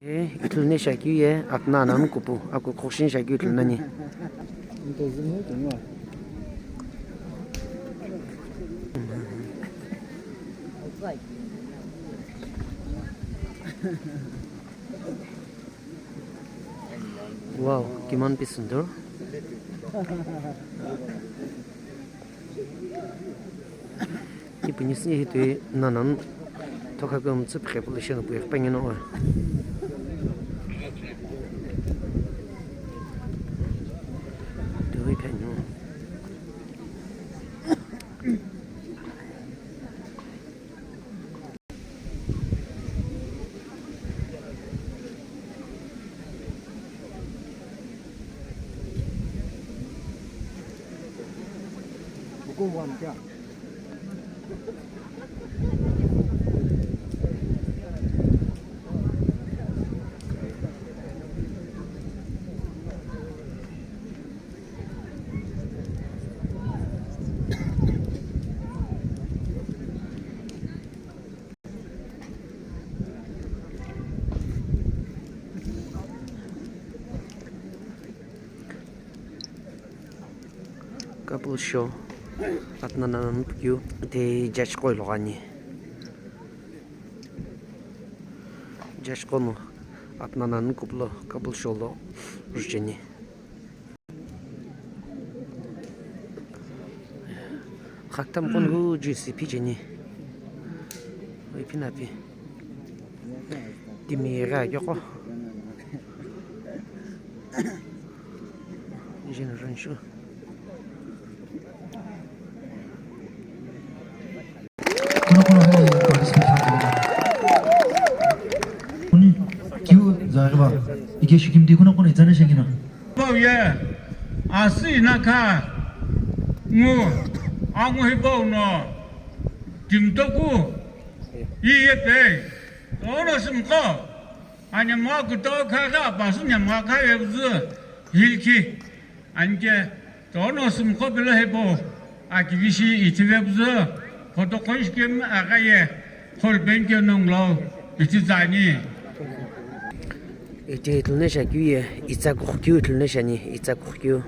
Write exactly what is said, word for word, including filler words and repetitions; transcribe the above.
E, ithulu ni shakeu ye atna nanu kupu, aku khokshin shakeu ithulu nani. Wow, kiman pi sundor. Tipuni süni hitoi nanan thokha kümtsü phe pulu shino pu ighipengino. Tui phenyo. Couple show atna nanu pukeu te judge qo ilo ani. Judge qo no atna nanu kupulo couple show lo rujeni. Khaktam qo no juice ipi jeni. Ipi na pi. Timi ghi aghi qo. Jeni renshu. Kuno kuno hai participate shiaghi. Kuni kiu zaghiba. Ike shikimdi kuno kuno itsana shengina. Pau ye, asi inakha ngu, angu hipau no, timtoku, iye pei, tono simko, anyamua kuto kha kha, apasu nyamua kha ye buzu, hilki, anke, tono simko pelo hipau, akivishi itivebuzu, khoto khonshikemi aghaye, kholpenkeu nonglo, ititsani. Ite ithulu ni shakeu ye, itsa kukhukeu ithulu ni shani, itsa kukhukeu.